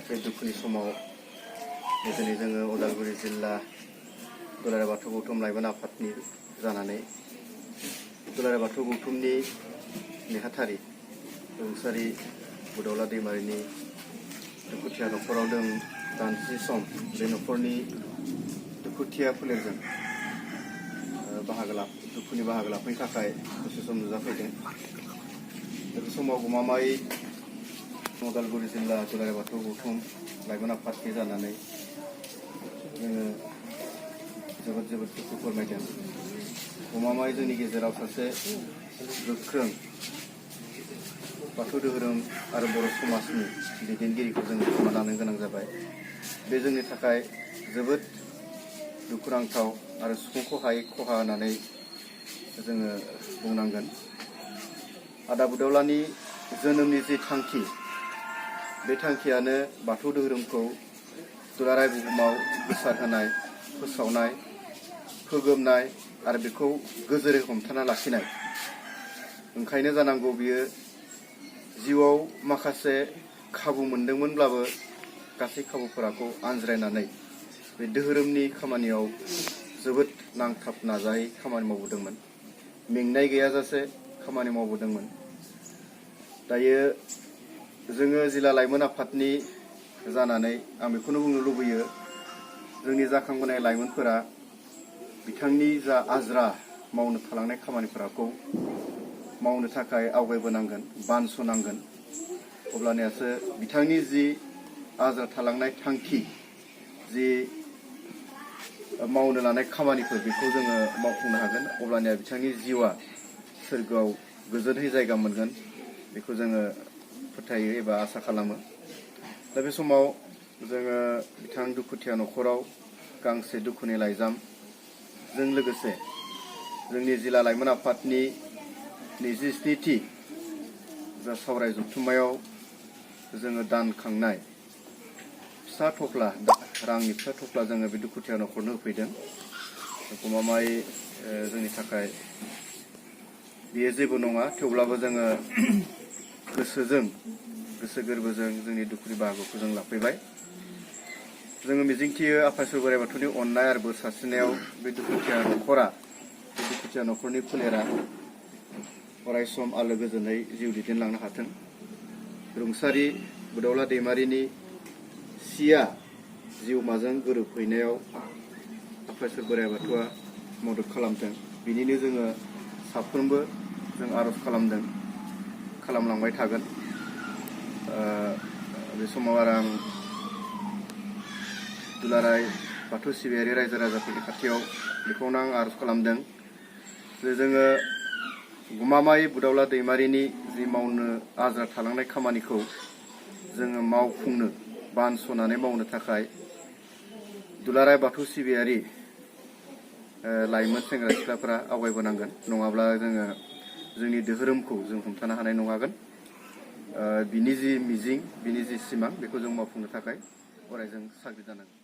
बे दुखुनि समाव दिनै जोङो उदालगुरि जिल्ला दुलाराय बाथौ गौथुम लाइमोन आफादनि जानानै दुलाराय बाथौ गौथुमनि नेहाथारि रुंसारि बुदावला दैमारिनि दुखुथिया न'खराव जों दानसे सम बे न'खरनि दुखुथिया फोलेरजों दुखुनि बाहागो लाफैनो थाखाय दसे सम नुजाफैदों। बे समाव गमामायै उदालगुरि जिल्ला दुलाराय बाथौ गौथुम लाइमोन आफादनि जानानै जोङो जोबोद दुखु फोरमायदों। गमामायै जोंनि गेजेराव सासे गोख्रों बाथौ धोरोम आरो बर' समाजनि दैदेनगिरिखौ जों खोमा लानो गोनां जाबाय। बे जोंनि थाखाय जोबोद दुखुनांथाव आरो सुफुंखौ हायै खहा होननानै जोङो बुंनांगोन। आदा बुदावलानि जोनोमनि जि थांखि, बे थांखियानो बाथौ धोरोमखौ दुलाराय बुहुमाव गोसारहोनाय, फोसावनाय, फोगोमनाय आरो बेखौ गोजोरै हमथाना लाखिनाय। ओंखायनो जानांगौ बियो जिउआव माखासे खाबु मोनदोंमोनब्लाबो गासै खाबुफोरखौ आनज्रायनानै बे धोरोमनि खामानियाव जोबोद नांथाब नाजायै खामानि मावबोदोंमोन। मेंनाय गैयाजासे खामानि मावबोदोंमोन। दायो जोङो जिल्ला लाइमोन आफादनि जानानै आं बेखौनो बुंनो लुबैयो, जोंनि जाखांबोनाय लाइमोनफोरा बिथांनि जा आज्रा मावनो थालांनाय खामानिफोरखौ मावनो थाखाय आवगायबोनांगोन, बानस'नांगोन। अब्लानियासो बिथांनि जि आज्रा थालांनाय थांखि, जि मावनो लानाय खामानिफोर, बेखौ जोङो मावफुंनो हागोन। अब्लानिया बिथांनि जिउआ सोरगोआव गोजोनहै जायगा मोनगोन, बेखौ जोङो फोथायो एबा आसा खालामो। दा बे समाव जोङो बिथां दुखुथिया न'खराव गांसे दुखुनि लाइजामजों लोगोसे जोंनि जिल्ला लाइमोन आफादनि 27थि जा सावराय जथुम्मायाव जोङो दान खांनाय फिसा थफ्ला रांनि फिसा थफ्ला जोङो बे दुखुथिया न'खरनो होफैदों। गमामायै जोंनि थाखाय बेयो जेबो नङा, थेवब्लाबो जोङो गोसो गोरबोजों जोंनि दुखुनि बाहागोखौ जों लाफैबाय। जोङो मिजिंथियो आफा इसोर बोराइ बाथौनि अननाय आरो बोर सारस्रिनायाव बे दुखुथिया न'खरनि फोलेरा अरायसम आलो गोजोनै जिउ दैदेनलांनो हाथों। रुंसारि बुदावला दैमारिनि सिया जिउमाजों गोरोबहैनायाव आफा इसोर बोराइ बाथौआ मदद खालामथों। बिनिनो जोङो साफ्रोमबो जों आरज खालामलांबाय थागोन। बे समाव आरो आं दुलाराय बाथौ सिबियारि रायजो राजाफोरनि खाथियाव बेखौनो आं आरज खालामदों जे जोङो गमामायै बुदावला दैमारिनि जि मावनो आद्रा थालांनाय खामानिखौ जोङो मावफुंनो, बानस'नानै मावनो थाखाय दुलाराय बाथौ सिबियारि लाइमोन सेंग्रा सिख्लाफोरा आवगायबोनांगोन। नङाब्ला जोङो जोंनि धोरोमखौ जों हमथानो हानाय नङागोन। बिनि जि मिजिं, बिनि जि सिमां, बेखौ जों मावफुंनो थाखाय अराय जों साग्रिद जानांगोन।